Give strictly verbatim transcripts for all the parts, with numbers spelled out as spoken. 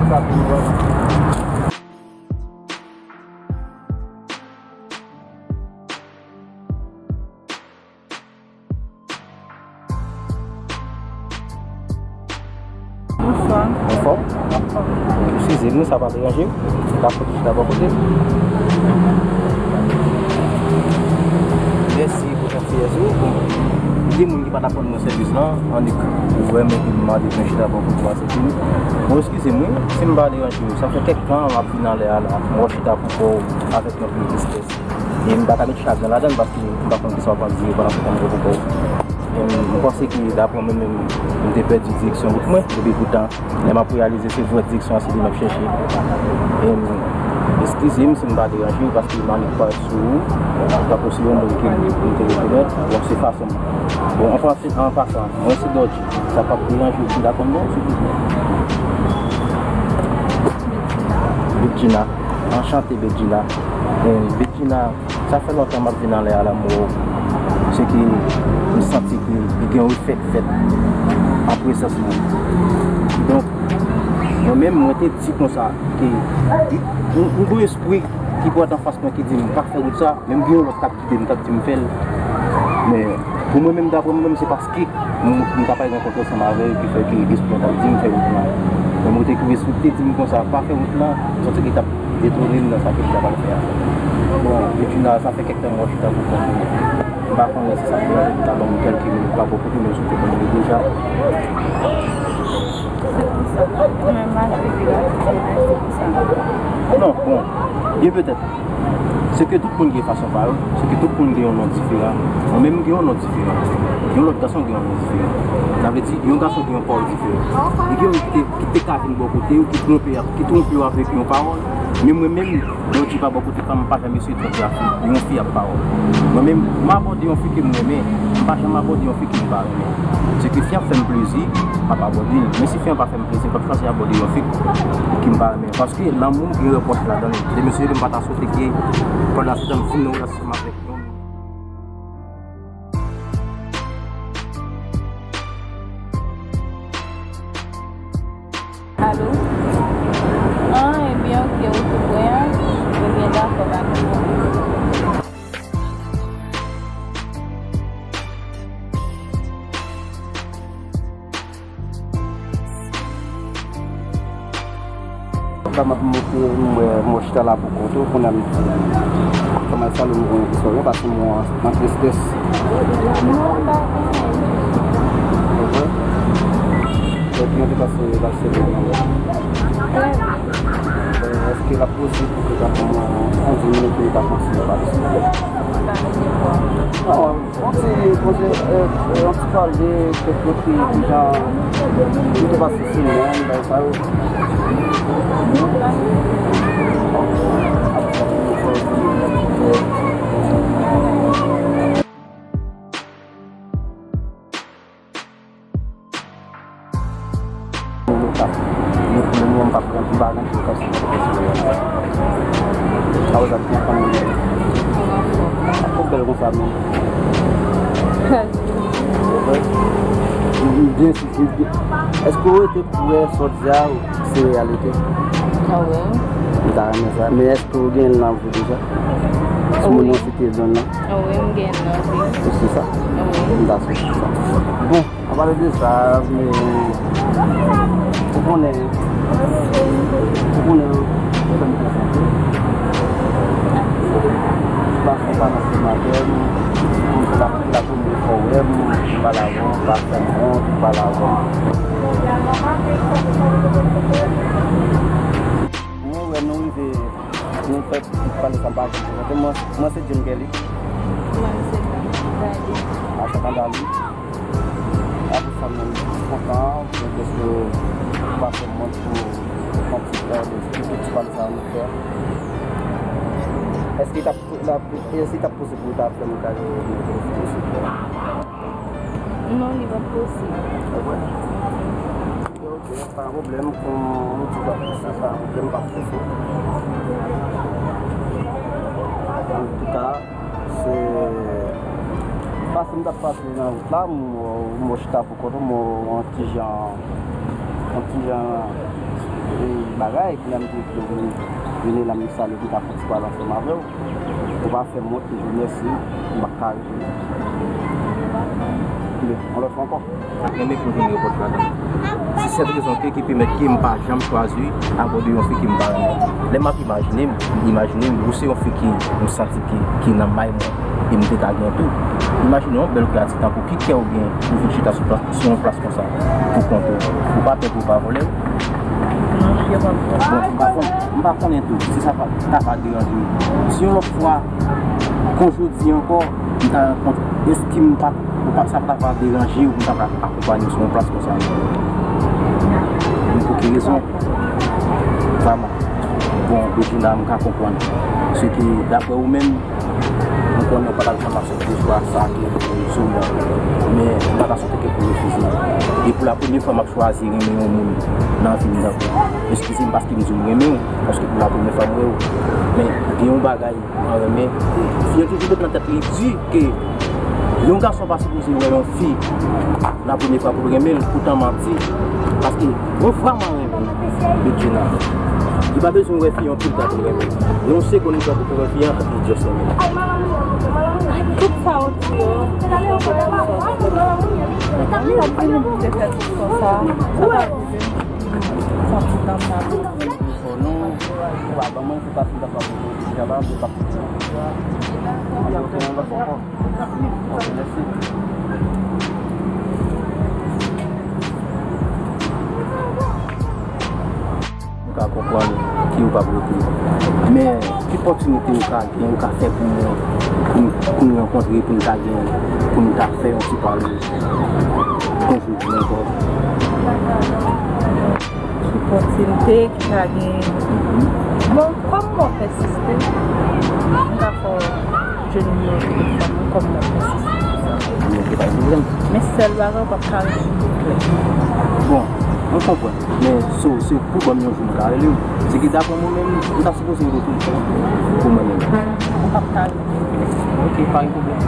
Sa vin vrèman. Bonswa. Anfòm? Anfòm. Eskize m, sa pa deranje w? Ou ka pote chita bò kote m? Mèsi pou jentyès ou. Bon, gen moun ki pa t ap rann mwen sèvis lan, annik ou wè m epi m mande pou yon chita bò kote w a, se fini. Bon, eskize m wi, si m pa deranje w, sa fè kèk tan m ap vin anlè a la, m wè w chita pou kò w avèk yon pil tristès. E m pa ka met chagren ladan l paske m pa konn kisa w ap andire pandan se tan m te pou kò w. E m, m panse ke daprè mwen menm, m te pèdi direksyon wout mwen, epi poutan, lè m ap reyalize se vrè direksyon an se li m ap chèche. E m, eskize m si m pa deranje w paske m annik parèt sou ou, m pa posib yon moun ke m te rekonèt, bon, se fason m. Bon, an pasan, an pasan, mwen se Dodgy, sa p ap deranje w si m ta konn non w, silvouplè? Bedjina. Anchante, Bedjina. E Bedjina, sa fè lontan m ap vin anlè a la, m wè w. Se ke m santi ke li gen yon efè k fèt an prezans mwen. Kidonk, mwen menm, mwen te di konsa ke m, m gen yon espri ki pran anfas mwen ki di m pa fè wout sa, men m gen yon lòt k ap gide m, k ap di m fè l. Men pou mwen menm, daprè mwen menm, se paske m, m t ap al rankontre ansanm avè l ki fè ke espri an t ap di m fè wout lan. Men mwen te, espri te di m konsa, pa fè wout lan, m santi ke l t ap detounen m nan sa ke m t ap al fè a. Bon, epi la, sa fè kèk tan m wè w chita pou kont ou. M pa konnen si sa pou ta ban m kèlke minit pa bò kote, men sou te ban m li deja. Se pou sa. Mwen mache degaje, se pou sa. Non, bon, byen petèt. Se ke tout moun gen fason pa yo, se ke tout moun gen yon non diferan. Mwen menm, m gen yon non diferan. Yon lòt gason gen yon non diferan. Sa vle di, yon gason gen yon pa w diferan. E gen youn ki te, ki te ka vin bò kote w, ki twonpe, ki twonpe w avèk yon pawòl. Men mwen menm, Dodgy pa bò kote pa m, m pa janm eseye twonpe ak yon fi ak pawòl. Mwen menm, m abòde yon fi ke m renmen, m pa janm abòde yon fi ke m pa renmen. Se ke fi an fè m plezi, m ap abòde l. Men si fi an pa fè m plezi, m p ap chwazi abòde yon fi ke m pa renmen. Paske lanmou gen repwòch ladan l. Demen si Dye vle, m pa ta swete ke pandan se tan m vin nan relasyon avèk yon moun. Alo? An, ebyen, oke, ou tou prè an? Ebyen, dakò, pa gen pwoblèm. Sa m ap monte, m wè, m wè chita la pou kont ou, kounye a m di, kòman sa, m gen yon ti sòrè, paske m wè w an tristès. Non, m pa gen anyen. Ou wè? Epi, an tou ka, se, se bon, non. Trè byen. Èske l ap posib pou ke w ta ban mwen yon dis minit pou m ta panse yon bagay, silvouplè? Yon ti koze, yon ti pale, kèk kote, kijan nou te pase semèn, bagay sa yo. Mwen, mwen, mwen, m p ap rantre, m pa rantre kòm si mwen te konsidere. Sa w ap fè fanmi. Ou bèl konsa menm. Byen si, si, byen. Èske w rete pou wè sa w di a, se reyalite? A wi. M ta renmen sa. Men èske w gen l nan vi w deja? Ti moun nan site non l nan? A wi, m gen l nan vi. Ou si sa? A wi. M ta swete sa. Bon. An pale de sa, men, ou konnen, ou konnen, ou konnen prezante. Paske w pa nan sematè, m, m, se pa, se pa premye fwa w wè m, m pale avè w, m pa fè m wont, m pale avè w. Mwen wè nou rive, nou fè pale sa, m pa janm prezante. Mwen, mwen se John Kelly. Mwen se Dali. Acha Kandali. Apre sa, mwen kontan, mwen prèske pa fè mont pou yon ti, euh, ti, ti pale sa nou fè. Èske t ap, èske t ap posib pou w ta fè nou gade yon ti pale? Non, li p ap posib. Ok, ok, pa gen pwoblèm, kon nou di, pa gen pwoblèm, pa gen pwoblèm. Antouka, se pase m t ap pase nan wout la, m, m chita pou kont mwen, yon ti jan, yon ti jan, Bagay, pou lè m te vini, vini la, m salye, m ka fè ti pale ansanm avè w. Ou pa fè m wont, m di w mèsi, m pa ka rete. Yon lòt fwa ankò. Renmen pou vin repòt ladan. Se sèl rezon ke ki pèmèt ke m pa janm chwazi abòde yon fi ke m pa renmen. Lè m ap imajine m, m imajine m, ou se yon fi ki m santi ki, ki nan may mwen, e m te ka gen tou. Imajine yon bèl kreyati tankou ki kè ou gen pou vin chita sou plas, sou yon plas konsa, pou kont ou. Ou pa pè pou yo pa vòlè w? Non, yo pa vòlè. Bon, m pa konn, m pa konnen tou, si sa pa, ta va deranje w. Si yon lòt fwa, kon jodi ankò, m ta rankontre, èske m pa, ou pa, sa pa ta va deranje w pou m ta va akonpanye w sou yon plas konsa? Men pou ki rezon? Vrèman. Bon, Bedjina, m ka konprann. Se ke, daprè ou menm, m konnen w pa t ap janm aksepte chwa sa ki sou mwen. Men, m pa ta swete ke pou refize. E pou la premye fwa, m ap chwazi renmen yon moun nan vi m tankou. Eskize m paske m di w m renmen w, paske pou la premye fwa m wè w. Men, gen yon bagay mwen renmen. Fi an toujou met nan tèt li di ke yon gason pa sipoze wè yon fi la premye fwa pou l renmen l, poutan manti. Paske mwen vrèman renmen Bedjina. Li pa bezwen wè fi an anpil tan pou l renmen l. Yon segonn li pran pou wè fi an, li just renmen l. Tout sa ou di yo, sa pa rive m. Sa pa rive m. Sa ti dam nan. Fò non, ou pa ban mwen, se pa si m ta fè pou ou, deja la, m pa. Ok, yon lòt fwa ankò. Ok, mèsi. M ka konprann ke ou p ap rete. Men, ki opòtinite ou ka gen, ou ka fè pou mwen, pou n, pou n rankontre, pou n ta gen, pou n ta fè yon ti pale? Konn jodi ankò. Ki opòtinite ki ka genyen? Bon, kòm mwen pèsiste, m ka fè w jwenn nimewo telefòn mwen, kòm mwen pèsiste. Ok, pa gen pwoblèm. Men sèl bagay, ou p ap ka rele m, klè. Bon, mwen konprann. Men so, se pou ban m yon jou m ka rele w. Se ke daprè mwen menm, m ta sipoze rele w tou pou mwen menm. Ou p ap ka rele m, klè. Ok, pa gen pwoblèm.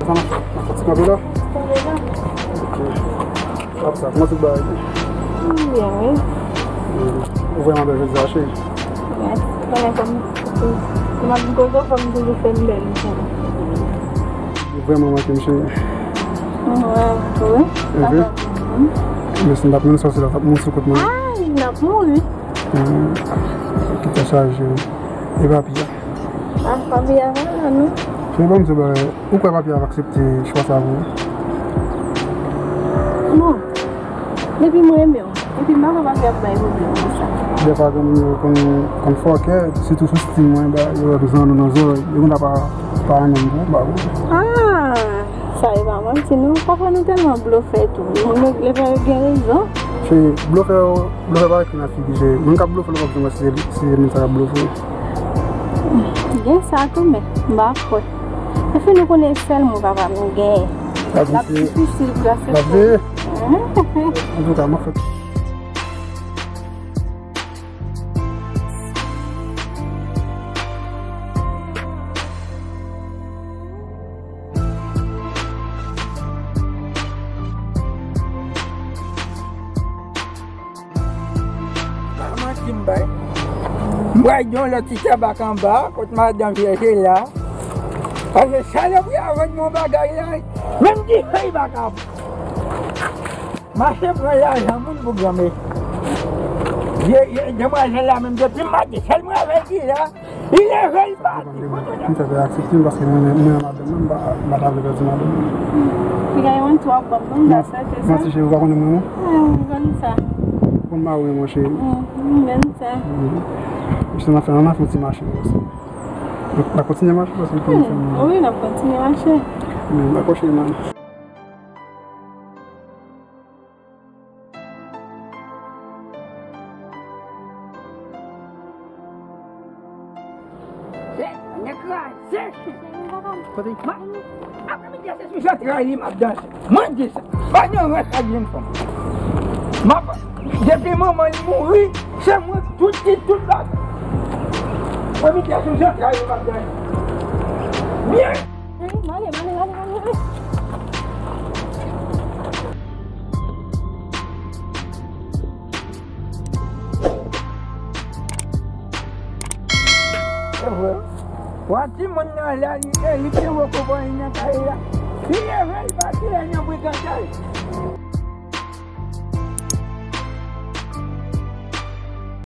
Fanm, fanm ti kanpe la? Kanpe la. Ok. Sa ap sa, kòman tout bagay ye? M byen, wi. Ou vrèman bèl jodi a, cheri. Yes, konnen kòm, si m ap vin koze w, fò m toujou fè m bèl, m konnen. Ou vrèman manke m, cheri. M wè, wi. Sa fè. Men si m t ap mennen sòsyè la, t ap mouri sou kont mwen. Ay, n ap mouri. Hmm. Kite chaje. E papi a? Ah, papi a pa la, non. Cheri, ban m di w bagay. Ou kwè papi a ap aksepte chwa sa pou ou? Bon, depi m renmen w, Epi m pa kwè papi ap bay pwoblèm konsa. Dèfwa gen moun yo konn, konn fòkè, sitou sou stil mwen, ba, yo wè m zanno nan zòrèy, yo konn pa, pa renmen m pou, ba, bon. Ah, sa e pa manti non. Pafwa nou tèlman blofè tou. Moun yo, lè pa yo gen rezon. Se blofè yo, blofè pa ekri nan figi, se moun k ap blofe l, w p ap janm wè si se, si se moun sa k ap blofe w. Gen sa tou, men m pa kwè. Epi nou konnen sèl mwen papa m genyen. L ap difisil pou l aksepte. Antouka, m ap fè. Pa manti m bay. M pral gen yon lòt ti tabak anba, kot madanm Vèjela. Paske salopri a vann mwen bagay la, menm dife li pa ka pran. Mache pran lajan moun pou granmesi. Ye, ye, demwazèl la menm depi maten, sèl mwen avè l ki la. Li leve, li pati. M fè fè aksepte m paske mwen, mwen, madanm mwen, m pa, m pa ta vle pèdi madanm mwen. Piga yon twò pwòp, non, m ta swete sa. Manti cheri, ou pa konnen mwen, non? Ah, m konn sa. Ou konn mari mwen, cheri. Mm, m konn sa. Mm. Jis ann fè, ann fè yon ti mache, paske n ap kontinye mache, paske pou yon fanm. Wi, n ap kontinye mache. Mm, dakò, cheri, man. Tèt mwen kraze. Kote? Ma, aprèmidi a se sou zantray li m ap danse. Mwen di sa. Pa gen rès ak jenn fanm. M ap, depi manman li mouri, se mwen tout ti tout bagay. Aprèmidi a sou zantray li m ap danse. Byen! Male, male, male, male, male. Se vre. Wa timoun nan la, li, li te wè konprann nan kay la. Li leve, li pati la nan brigantay.